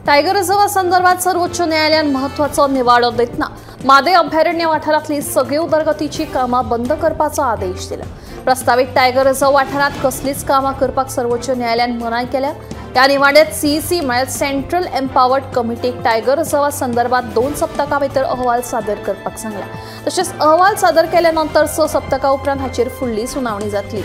Tiger रिझर्वा संदर्भात सर्वोच्च न्यायालयान महत्वाचो निवाडो दितना मादे अभयारण्य वाठारांतली सगळी उदरगतीची कामां बंद करपाचो आदेश दिला। प्रस्तावित टायगर रिझर्व वाठारांत कसलीच कामां करपाक सर्वोच्च न्यायालयान मनाय केल्या। ह्या निवाड्यात सीईसी म्हळ्यार सेंट्रल एम्पावर्ड कमिटीक टायगर रिझर्वा संदर्भात 2 सप्तकां भितर अहवाल सादर करपाक सांगला। तशेंच अहवाल सादर केल्या नंतर 6 सप्तकां उपरांत हाचेर फुडली सुनावणी जातली।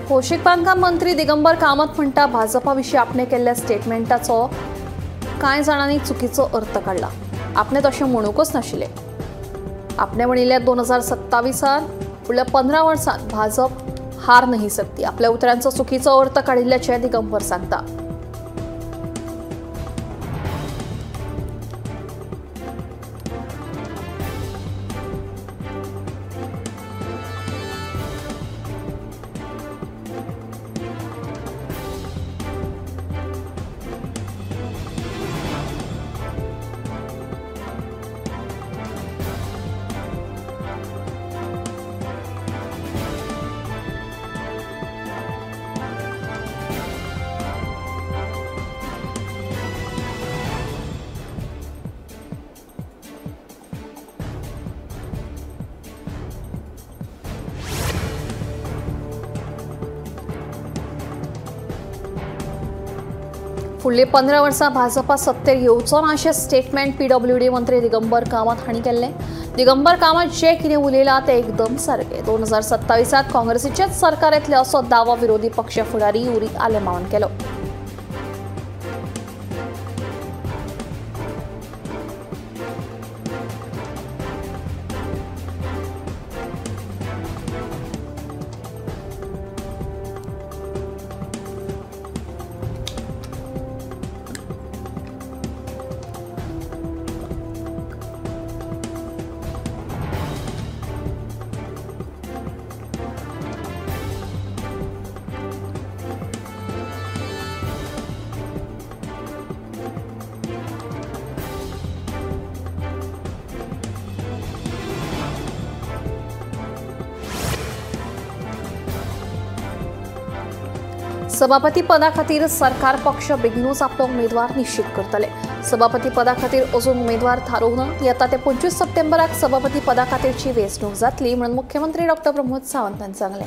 भौशीक बांदकाम मंत्री दिगंबर कामत म्हणटा भाजपा विशीं आपणे केल्ल्या स्टेटमेंटाचो कांय जाणांनी चुकीचो अर्थ काडला। आपणे तशें म्हणूंकच नाशिल्लें। आपणे म्हणिल्लें 2027 फुडल्या 15 वर्सांत भाजप हार नहीं सकती। आपल्या उतरांचो चुकीचो अर्थ काडिल्ल्याचें दिगंबर सांगता। फुडले 15 वर्सां भाजपा सत्तेर येवचो ना अशें स्टेटमेंट पीडब्ल्यूडी मंत्री दिगंबर कामत हांणी केल्लें। दिगंबर कामत जे कितें उलयलां तें एकदम सारकें। 2027 काँग्रेसीचेंच सरकार येतलें असो दावो विरोधी पक्ष फुडारी युरी आलेमांवान केलो। सभापती पदा खातीर सरकार पक्ष बेगीनूच आपलो उमेदवार निश्चित करतले। सभापती पदा खातीर अजून उमेदवार थारोवंक ना। येता ते 25 सप्टेंबराक सभापती पदा खातीरची वेंचणूक जातली म्हणून मुख्यमंत्री डॉक्टर प्रमोद सावंत हांणी सांगलें।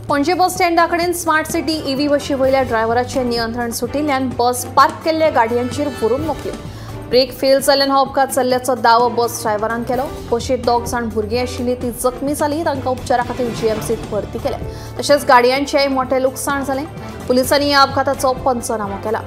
पणजे बस स्टँडा कडेन स्मार्ट सिटी ईव्ही बशी वयल्या ड्रायव्हराचें नियंत्रण सुटिल्ल्यान बस पार्क केल्ल्या गाडयांचेर व्हरून मोखली। ब्रेक फेल जाल्ल्यान हो अपघात जाल्ल्याचो दावो बस ड्रायव्हरान केलो। बशींत 2 जाण भुरगीं आशिल्लीं, तीं जखमी जालीं। तांकां उपचारा खातीर जीएमसींत भरती केले। तशेंच गाडयांचेंय मोटें लुकसाण जालें। पुलिसांनी ह्या अपघाताचो पंचनामो केला।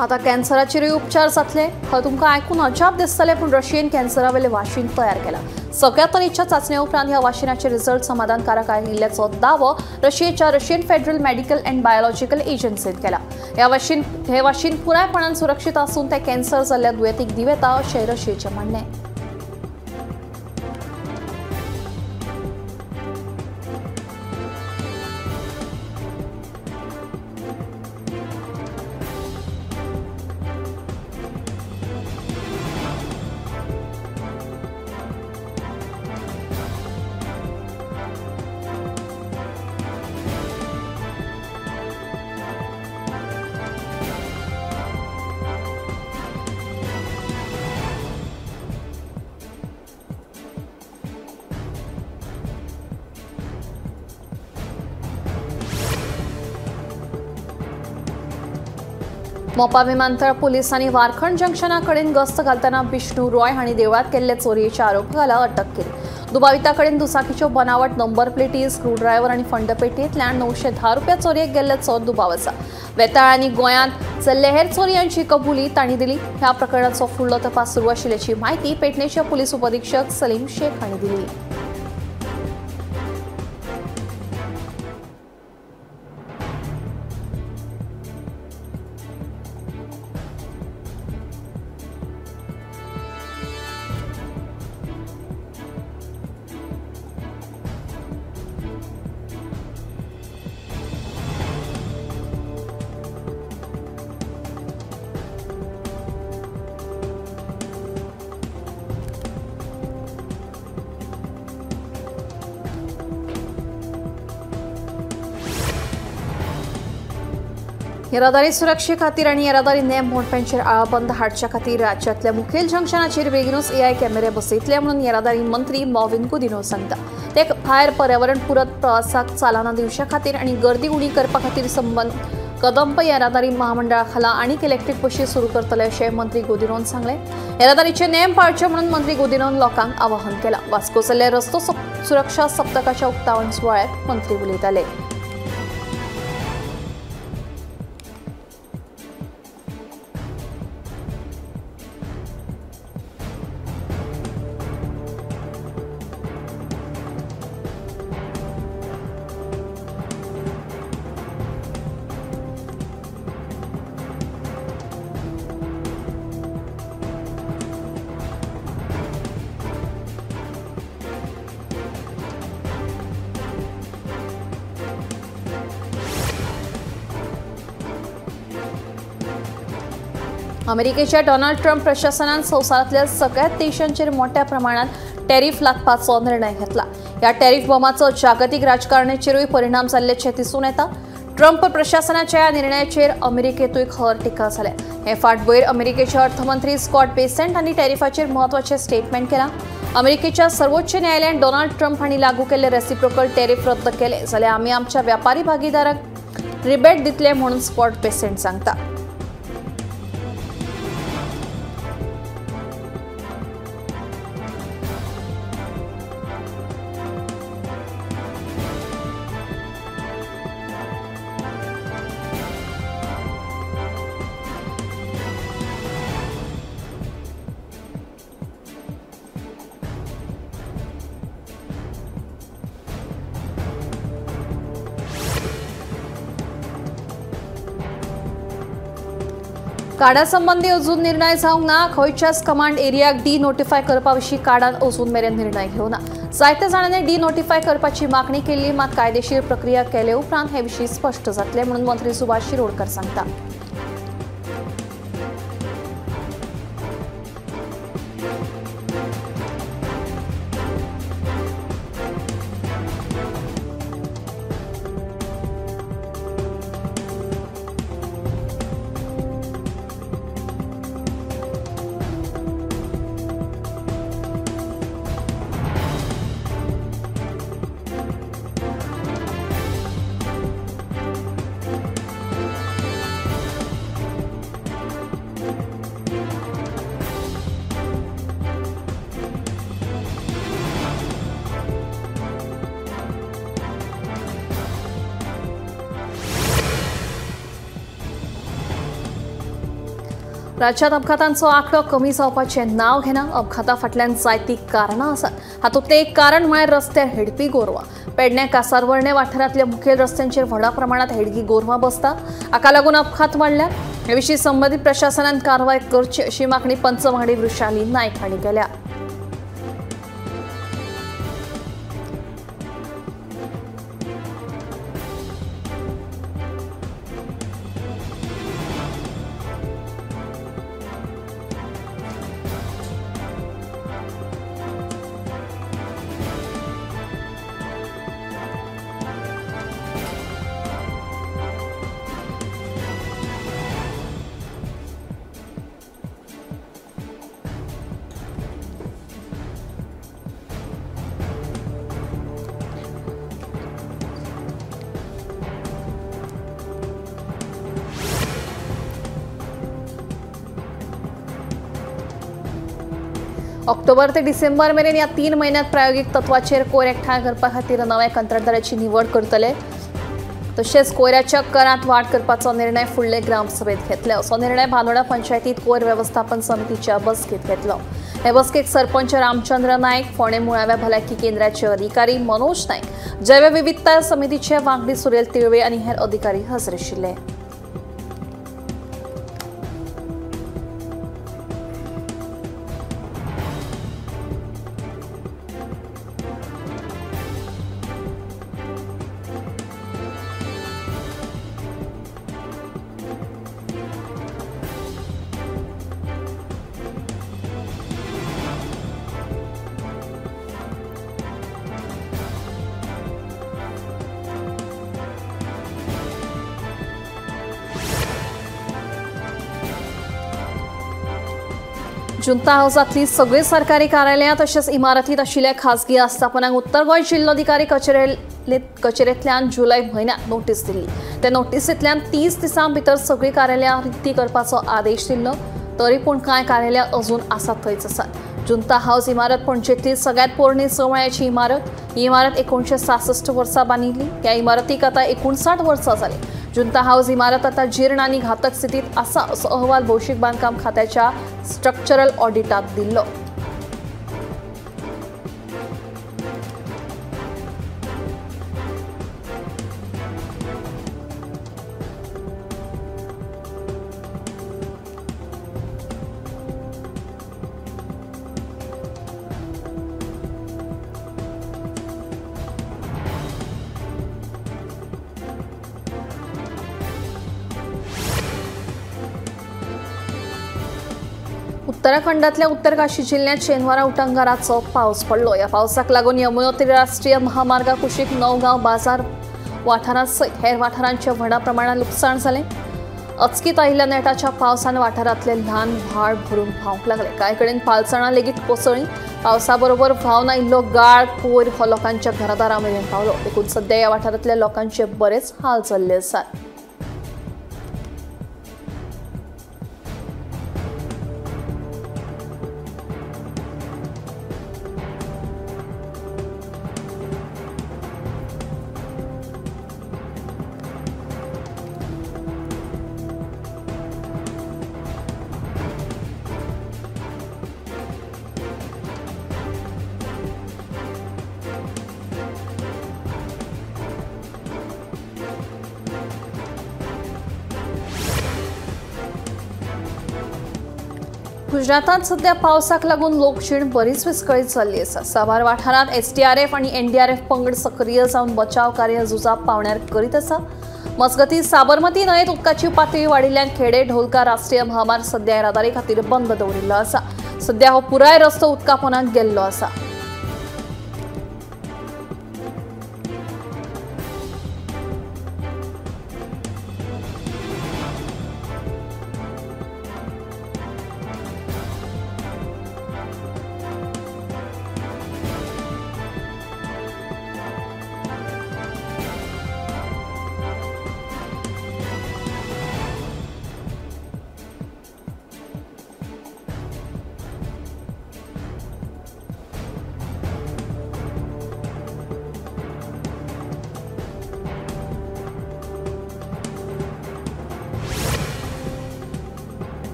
आता कॅन्सराचेरूय उपचार जातले। खंय तुमकां आयकून अजाप दिसतलें, पूण रशियेन कॅन्सरावेलें वाशीन तयार केलां। सगळ्या तरेच्या चांचणे उपरांत ह्या वाशिनाचे रिझल्ट समाधानकारक आयिल्ल्याचो दावो रशियेच्या Russian federal medical and biological एजन्सीन केला। हे वाशीन पुरायपणान सुरक्षीत आसून ते कॅन्सर जाल्ल्या दुयेंतीक दिवं येता अशें रशियेचें म्हणणें। मोपा विमानतळ पोलिसांनी वारखंड जंक्शना कडेन गस्त घालतना विष्णू रॉय हांणी देवळांत केल्ले चोरयेच्या आरोपा अटक केली। दुबाविता कडेन दुचाकीच्यो बनावट नंबर प्लेटी, स्क्रूड्रायव्हर आनी फंडपेटयेंतल्यान 910 रुपया चोरयेक गेल्ल्याचो दुबाव आसा। वेताळ आनी गोंयांत जाल्ल्या हेर चोरयांची कबुली तांणी दिली। ह्या प्रकरणाचो फुडलो तपास सुरू आशिल्ल्याची म्हायती पेडणेचे पुलीस उपअधिक्षक सलीम शेख हांणी दिली। येरादारी सुरक्षे खातीर आनी येरादारी नेम मोडप्यांचेर आळाबंद हाडच्या खातीर राज्यांतल्या मुखेल जंक्शनाचेर बेगीनूच एआय कॅमेरे बसयतले म्हणून येरादारी मंत्री मॉविन गुदिन्हो सांगता। ते भायर पर्यावरण पुरक प्रवासाक चालना दिवच्या खातीर आनी गर्दी उणी करपा खातीर संबंद कदंब येरादारी महामंडळा खाला आनीक इलेक्ट्रीक बशी सुरू करतले अशें मंत्री गुदिन्होन सांगलें। येरादारीचे नेम पाळचे म्हणून मंत्री गुदिन्होन लोकांक आवाहन केलां। वास्को जाल्ल्या रस्तो सुरक्षा सप्तकाच्या उक्तावण सुवाळ्यात मंत्री उलयताले। अमेरिकेच्या डोनाल्ड ट्रम्प प्रशासनान संवसारांतल्या सगळ्याच देशांचेर मोठ्या प्रमाणात टॅरिफ लादपाचो निर्णय घेतला। ह्या टॅरिफ बॉमाचो जागतिक राजकारणाचेरूय परिणाम जाल्ल्याचें दिसून येता। ट्रम्प प्रशासनाच्या ह्या निर्णयाचेर अमेरिकेंतूय खर टिका जाल्या। हे फाटभूंयेर अमेरिकेचे अर्थमंत्री स्कॉट बेसेंट हांणी टॅरिफाचेर म्हत्वाचें स्टेटमेंट केलां। अमेरिकेच्या सर्वोच्च न्यायालयान डोनाल्ड ट्रम्प हांणी लागू केल्ले रेसिप्रोकल टॅरिफ रद्द केले जाल्यार आमी आमच्या व्यापारी भागीदारांक रिबेट दितले म्हणून स्कॉट बेसेंट सांगता। कार्डा संबंधी अजून निर्णय जावंक ना। खंयच्याच कमांड एरियाक डी नोटिफाय करपा विशीं कार्डान अजून मेरेन निर्णय घेवना। जायत्या जाणांनी डी नोटिफाय करपाची मागणी केल्ली, मात कायदेशीर प्रक्रिया केले उपरांत हे विशीं स्पश्ट जातलें म्हणून मंत्री सुभाष शिरोडकर सांगता। राज्यात अपघातांचो आंकडो कमी जावपाचें नांव घेना. अपघाता फाटल्यान जायतीं कारणां आसात. हातूंतलें एक कारण म्हळ्यार रस्त्यार हेडपी गोरवां. पेडणे कासारवर्णे वाठारांतल्या मुखेल रस्त्यांचेर व्हडा प्रमाणांत हेडगी गोरवां बसतात. हाका लागून अपघात वाडल्यात. हे विशीं संबंदीत प्रशासनान कारवाय करची अशी मागणी पंच वांगडी वृषाली नायक हांणी केल्या. ऑक्टोबर ते डिसेंबर मेरेन ह्या 3 म्हयन्यांत प्रायोगीक तत्वाचेर कोयर एकठांय करपा खातीर नव्या कंत्राटदाराची निवड करतले. तशेंच कोयराच्या करांत वाड करपाचो निर्णय फुडले ग्रामसभेत घेतले असो निर्णय बांदोडा पंचायतीत कोयर वेवस्थापन समितीच्या बसकेत घेतलो. हे बसकेक सरपंच रामचंद्र नायक, फोंडें मुळाव्या भलायकी केंद्राचे अधिकारी मनोज नायक, जैवविविधता समितीचे वांगडी सुरेल तिळवे आनी हेर अधिकारी हजर आशिल्ले. जुंता हाऊसांतली सगळी सरकारी कार्यालयां तशेंच इमारतींत आशिल्ल्या खासगी आस्थापनांक उत्तर गोंय जिल्लोधिकारी कचेरेंतल्यान जुलय म्हयन्यांत नोटीस दिल्ली. त्या नोटीसींतल्यान 30 दिसां भितर सगळीं कार्यालयां रिती करपाचो आदेश दिल्लो. तरी पूण कांय कार्यालयां अजून आसात थंयच आसात. जुंता हाऊस इमारत पणजेंतली सगळ्यांत पोरणी चवळ्याची इमारत. ही इमारत 1966 वर्सा बांदिल्ली. ह्या इमारतीक आतां 59 वर्सां जालीं. जुंता हाऊस इमारत आतां जीर्ण आनी घातक स्थितींत आसा असो अहवाल भौशीक बांदकाम खात्याच्या स्ट्रक्चरल ऑडिटांत दिल्लो. उत्तराखंडातल्या उत्तरकाशी जिल्ह्यात शेनवारा उटंगाराचो पावस पडलो. ह्या पावसाक लागून यमुनोत्री राष्ट्रीय महामार्गा कुशीक नवगांव बाजार वाठारांत सयत हेर वाठारांचे व्हडा प्रमाणात लुकसाण जालें. अचकीत आयिल्ल्या नेटाच्या पावसान वाठारांतले ल्हान व्हाळ भरून व्हांवंक लागले. कांय कडेन पालसणां लेगीत कोसळ्ळीं. पावसा बरोबर व्हांवन आयिल्लो गाळ कोयर हो लोकांच्या घरादारा मेरेन पावलो. देखून सद्या ह्या वाठारांतल्या लोकांचे बरेच हाल जाल्ले आसात. गुजरातात सध्या पावसाक लागून लोकजीण बरीच विस्कळीत जाल्ली आसा. साबार वाठारांत एसडीआरएफ आनी एनडीआरएफ पंगड सक्रीय जावन बचाव कार्य झुजा पावण्यार करीत आसा. मजगतीं साबरमती न्हंयेंत उदकाची पातळी वाडिल्ल्यान खेडे ढोलका राष्ट्रीय महामार्ग सध्या येरादारी खातीर बंद दवरिल्लो आसा. सध्या हो पुराय रस्तो उदका पोंदाक गेल्लो आसा.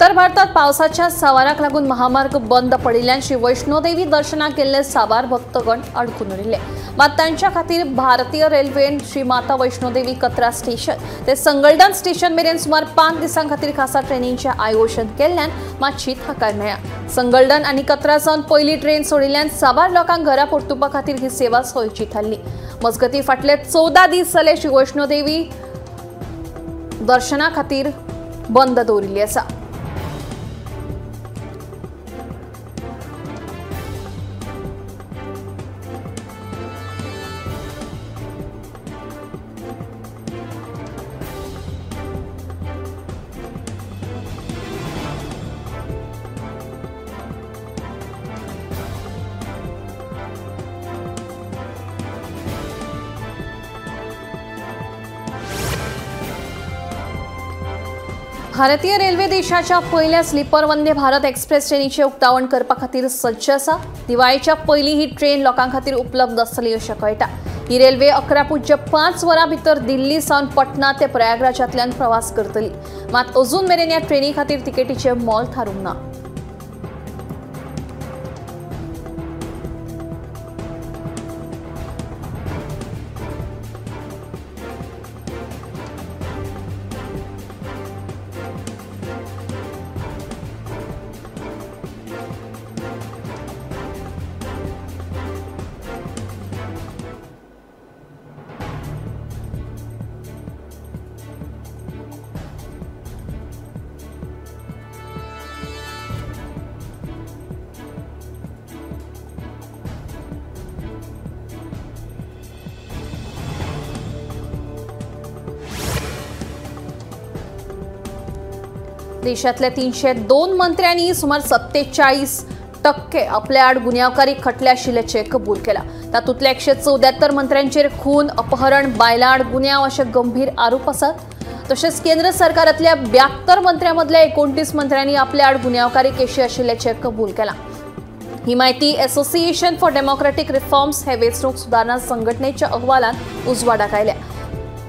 उत्तर भारतात पावसाच्या सावाराक लागून महामार्ग बंद पडिल्ल्यान श्री वैष्णोदेवी दर्शनाक गेल्ले साबार भक्तगण अडकून उरिल्ले। मात तांच्या खातीर भारतीय रेल्वेन श्री माता वैष्णोदेवी कत्रा स्टेशन ते संगलदान स्टेशन मेरेन सुमार 5 दिसां खातीर खासा ट्रेनींचें आयोजन केल्ल्यान मातशी थाकाय मेळ्ळ्या। संगलदान आनी कत्रा सावन पयली ट्रेन सोडिल्ल्यान साबार लोकांक घरा परतुपा खातीर ही सेवा सोयीची थारली। मजगतीं फाटले 14 दीस जाले श्री वैष्णोदेवी दर्शना खातीर बंद दवरिल्ली आसा। भारतीय रेल्वे देशाच्या पयल्या स्लीपर वंदे भारत एक्सप्रेस ट्रेनीचें उक्तावण करपा खातीर सज्ज आसा। दिवाळीच्या पयलीं ही ट्रेन लोकां खातीर उपलब्ध आसतली अशें कळटा। ही रेल्वे 11.05 वरां भितर दिल्ली सावन पटना ते प्रयागराजांतल्यान प्रवास करतली। मात अजून मेरेन ह्या ट्रेनी खातीर तिकेटीचें मोल थारूंक ना। देशातल्या 302 मंत्र्यांनी सुमार 47% आपल्या आड गुन्यांवकारी खटले आशिल्ल्याचें कबूल केलां। तातूंतल्या 174 मंत्र्यांचेर खून, अपहरण, बायलां आड गुन्यांव अशे गंभीर आरोप आसात। तशेंच केंद्र सरकारांतल्या 72 मंत्र्यांमदल्या 29 मंत्र्यांनी आपल्या आड गुन्यांवकारी केशी आशिल्ल्याचें कबूल केलां। ही माहिती असोसिएशन फॉर डेमोक्रेटिक रिफॉर्म्स हे वेंचणूक सुदारणा संघटनेच्या अहवालांत उजवाडाक आयल्या।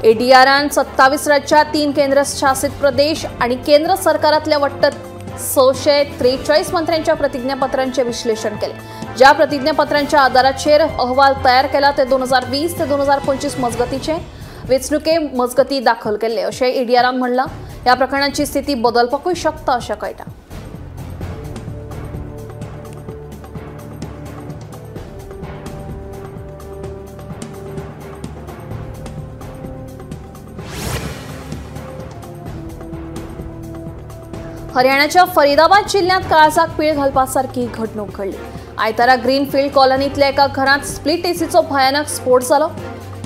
एडीआरान 27 राज्यां, 3 केंद्रशासित प्रदेश आणि केंद्र सरकारातल्या वट्ट 643 मंत्र्यांच्या प्रतिज्ञापत्रांचे विश्लेषण केले। ज्या प्रतिज्ञापत्रांच्या आधाराचेर अहवाल तयार केला ते 2020 ते 2025 मजगतीचे वेंचणुके मजगती दाखल केले अशें एडीआरान म्हणलां। ह्या प्रकरणाची स्थिती बदलपाकूय शकता अशें कळटा। हरियाणाच्या फरीदाबाद जिल्ह्यात काळजाक पीळ घालपासारखी घडणूक घडली। आयतारा ग्रीनफिल्ड कॉलनीतल्या एका घरात स्प्लिट एसीचो भयानक स्फोट जालो।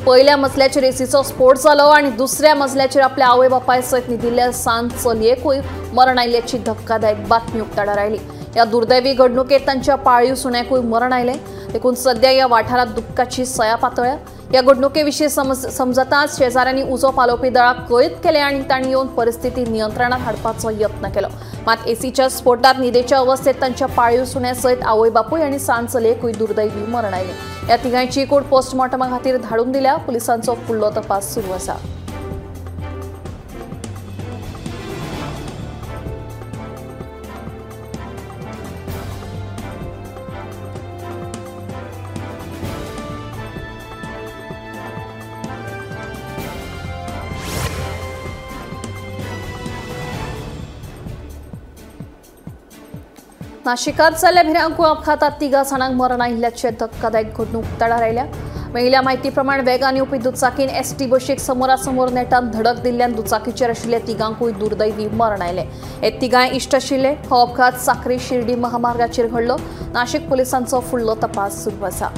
पयल्या मजल्याचेर एसीचो स्फोट जालो आनी दुसऱ्या मजल्याचेर आपल्या आवय बापाय सयत न्हिदिल्ल्या सान चलयेकूय मरण आयिल्ल्याची धक्कादायक बातमी उक्ताडार आयली। ह्या दुर्दैवी घडणुकेत तांच्या पाळीव सुण्याकूय मरण आयलें। देखून सध्या ह्या वाठारांत दुख्खाची सया पातळ्या। ह्या घडणुकेविशीं समजताच शेजाऱ्यांनी उजो पालोवपी दळाक कळीत केलें आनी तांणी येवन परिस्थिती नियंत्रणात हाडपाचो यत्न केलो। मात एसीच्या स्फोटात न्हिदेच्या अवस्थेत तांच्या पाळीव सुण्या सयत आवय बापूय आनी सान चलयेकूय दुर्दैवी मरण आयलें। ह्या तिगांयची कूड पोस्टमॉर्टमा खातीर धाडून दिल्या। पुलिसांचो फुडलो तपास सुरू आसा। नाशिकात जाल्ल्या भिरांकूळ अपघातात 3 जाणांक मरण आयिल्ल्याचे धक्कादायक घडणूक उक्ताडार आयल्या। मेळिल्ल्या माहिती प्रमाण वेगान येवपी दुचाकीन एसटी बशीक समोरासमोर नेटान धडक दिल्ल्यान दुचाकीचेर आशिल्ल्या तिगांकूय दुर्दैवी मरण आयलें। हे तिगांय इश्ट आशिल्ले। हो अपघात साक्री शिर्डी महामार्गाचेर घडलो। नाशिक पुलिसांचो फुडलो तपास सुरू आसा।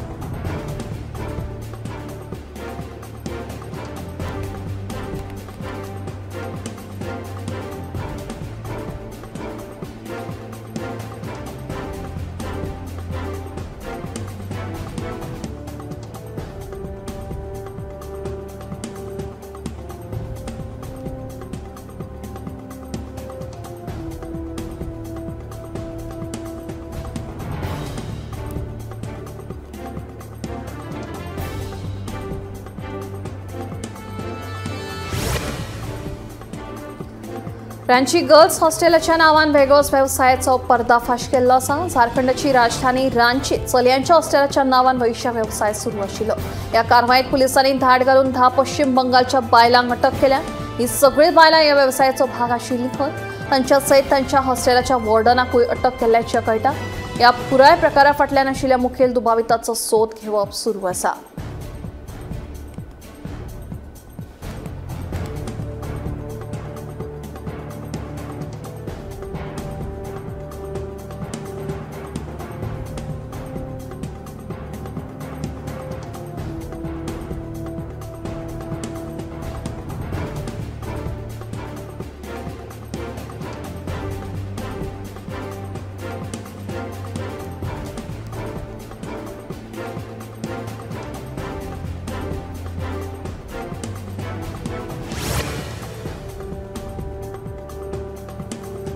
रांची गर्ल्स हॉस्टेलाच्या नावान वेगळोच वेवसायाचो पर्दाफाश केल्लो आसा। झारखंडाची राजधानी रांची चलयांच्या हॉस्टेलाच्या नावान वैश्य वेवसाय सुरू आशिल्लो। ह्या कारवायेत पुलिसांनी धाड घालून 10 पश्चिम बंगालच्या बायलांक अटक केल्या। ही सगळी बायलां ह्या वेवसायाचो भाग आशिल्ली खंय। तांच्या सयत तांच्या हॉस्टेलाच्या वॉर्डनाकूय अटक केल्ल्याचें कळटा। ह्या पुराय प्रकारा फाटल्यान आशिल्ल्या मुखेल दुबाविताचो सोद घेवप सुरू आसा।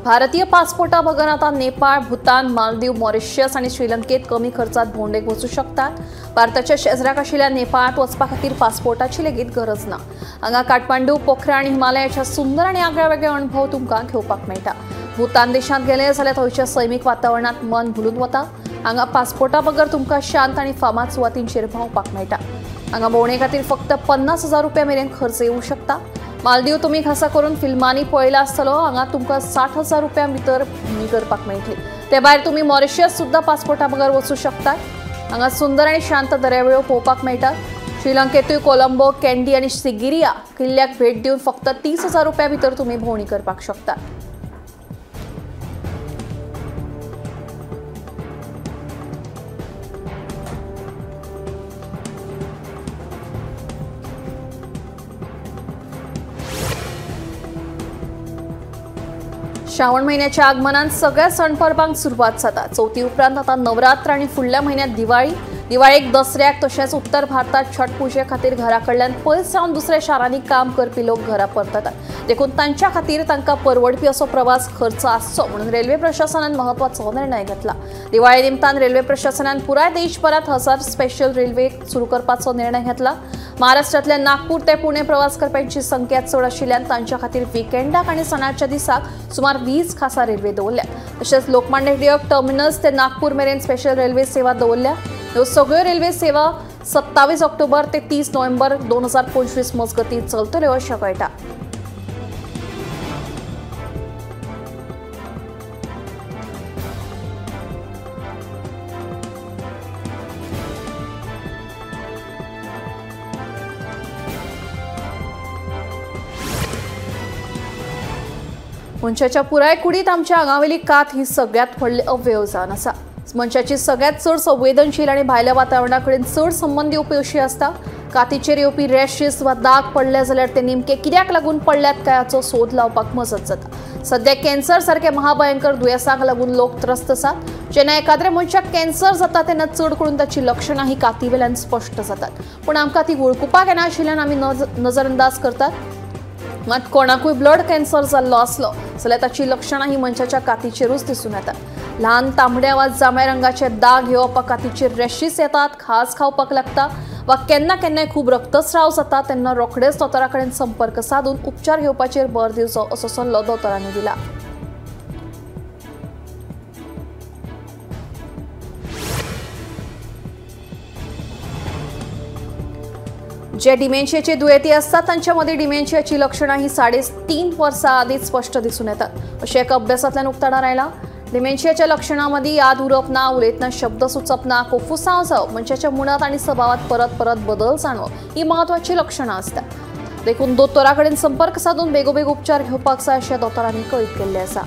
भारतीय पासपोर्टा बगर आता नेपाळ, भूतान, मालदीव, मॉरिशस आणि श्रीलंकेत कमी खर्चात भोंवडेक वचूं शकतात। भारताच्या शेजराक आशिल्ल्या नेपाळांत वचपा खातीर पासपोर्टाची लेगीत गरज ना। हांगा काठमांडू, पोखरा आनी हिमालयाच्या सुंदर आनी आगळे वेगळे अणभव तुमकां घेवपाक मेळटा। भूतान देशांत गेले जाल्यार थंयच्या सैमीक वातावरणांत मन भुलून वता। हांगा पासपोर्टा बगर तुमकां शांत आनी फामाद सुवातींचेर भोंवपाक मेळटा। हांगा भोंवणे खातीर फक्त 50,000 रुपया मेरेन खर्च येवं शकता। मालदीव तुमी खासा करून फिल्मांनी पळयला आसतलो। हांगा तुमकां 60,000 रुपया भितर भोंवणी करपाक मेळटली। ते भायर तुमी मॉरिशस सुद्दां पासपोर्टा बगर वचूं शकतात। हांगा सुंदर आनी शांत दर्यावेळो पळोवपाक मेळटात। श्रीलंकेतूय कोलंबो, कॅन्डी आनी सिगिरिया किल्ल्याक भेट दिवन फक्त 30,000 रुपया भितर तुमी भोंवणी करपाक शकतात। श्रावण महिन्याच्या आगमनान सगळ्या सण परबांक सुरवात जाता। चवथी उपरांत आता नवरात्र आणि फुडल्या म्हयन्यात दिवाळी। दिवाळेक, दसऱ्याक तशेंच उत्तर भारतात छठ पुजे खातीर घरा कडल्यान पयस रावन दुसऱ्या शारांनी काम करपी लोक घरा परततात। देखून तांच्या खातीर तांकां परवडपी असो प्रवास खर्च आसचो म्हणून रेल्वे प्रशासनान महत्वाचो निर्णय घेतला। दिवाळे निमतान रेल्वे प्रशासनान पुराय देशभरात 1000 स्पेशल रेल्वे सुरू करपाचो निर्णय घेतला। महाराष्ट्रांतल्या नागपूर ते पुणे प्रवास करप्यांची संख्या चड आशिल्ल्यान तांच्या खातीर विकेंडाक आनी सणाच्या दिसाक सुमार 20 खासा रेल्वे दवरल्या। तशेंच लोकमान्य टिळक टर्मिनस ते नागपूर मेरेन स्पेशल रेल्वे सेवा दवरल्या। ह्यो सगळ्यो रेल्वे सेवा 27 ऑक्टोबर ते 30 नोव्हेंबर 2025 मजगतीं चलतल्यो अशें कळटा। मनशाच्या पुराय कुडीत आमच्या आंगावेली कात ही सगळ्यात व्हडली अवयव जावन आसा। मनशाची सगळ्यात चड संवेदनशील आनी भायल्या वातावरणा कडेन चड संबंद येवपी अशी आसता। कातीचेर येवपी रॅशेस वा दाग पडले जाल्यार ते नेमके कित्याक लागून पडल्यात काय हाचो सोद लावपाक मजत जाता। सद्या कॅन्सर सारखे महाभयंकर दुयेंसाक लागून लोक त्रस्त आसात। जेन्ना एकाद्रे मनशाक कॅन्सर जाता तेन्ना चड करून ताची लक्षणां ही कातीवेल्यान स्पश्ट जातात, पूण आमकां ती वळखुपाक येनाशिल्ल्यान आमी नजरअंदाज करतात। मात कोणाकूय ब्लड कॅन्सर जाल्लो आसलो जाल्यार ताची लक्षणां ही मनशाच्या कातीचेरूच दिसून येतात। ल्हान तांबड्या वा जांभळ्या रंगाचे दाग येवप, कातीचेर रॅशीस येतात, खाज खावपाक लागता वा केन्ना केन्नाय खूब रक्तस्राव जाता तेन्ना रोखडेच दोतोरा कडेन संपर्क सादून उपचार घेवपाचेर भर दिवचो असो सल्लो दोतोरांनी दिला। जे डिमेन्शियाचे दुयेंती असतात तांच्या मदीं डिमेन्शियाची लक्षणां ही 3.5 वर्सां आदींच स्पश्ट दिसून येतात अशें एका अभ्यासांतल्यान उक्ताडार आयलां। डिमेन्शियाच्या लक्षणां मदीं याद उरप ना, उलयतना शब्द सुचप ना, कोफुसांव जावप, मनशाच्या मुळांत आनी सभावात परत परत बदल जाणवप ही म्हत्वाची लक्षणां आसतात। देखून दोतोरा कडेन संपर्क सादून बेगोबेग उपचार घेवपाक जाय अशें दोतोरांनी कळीत केल्लें आसा।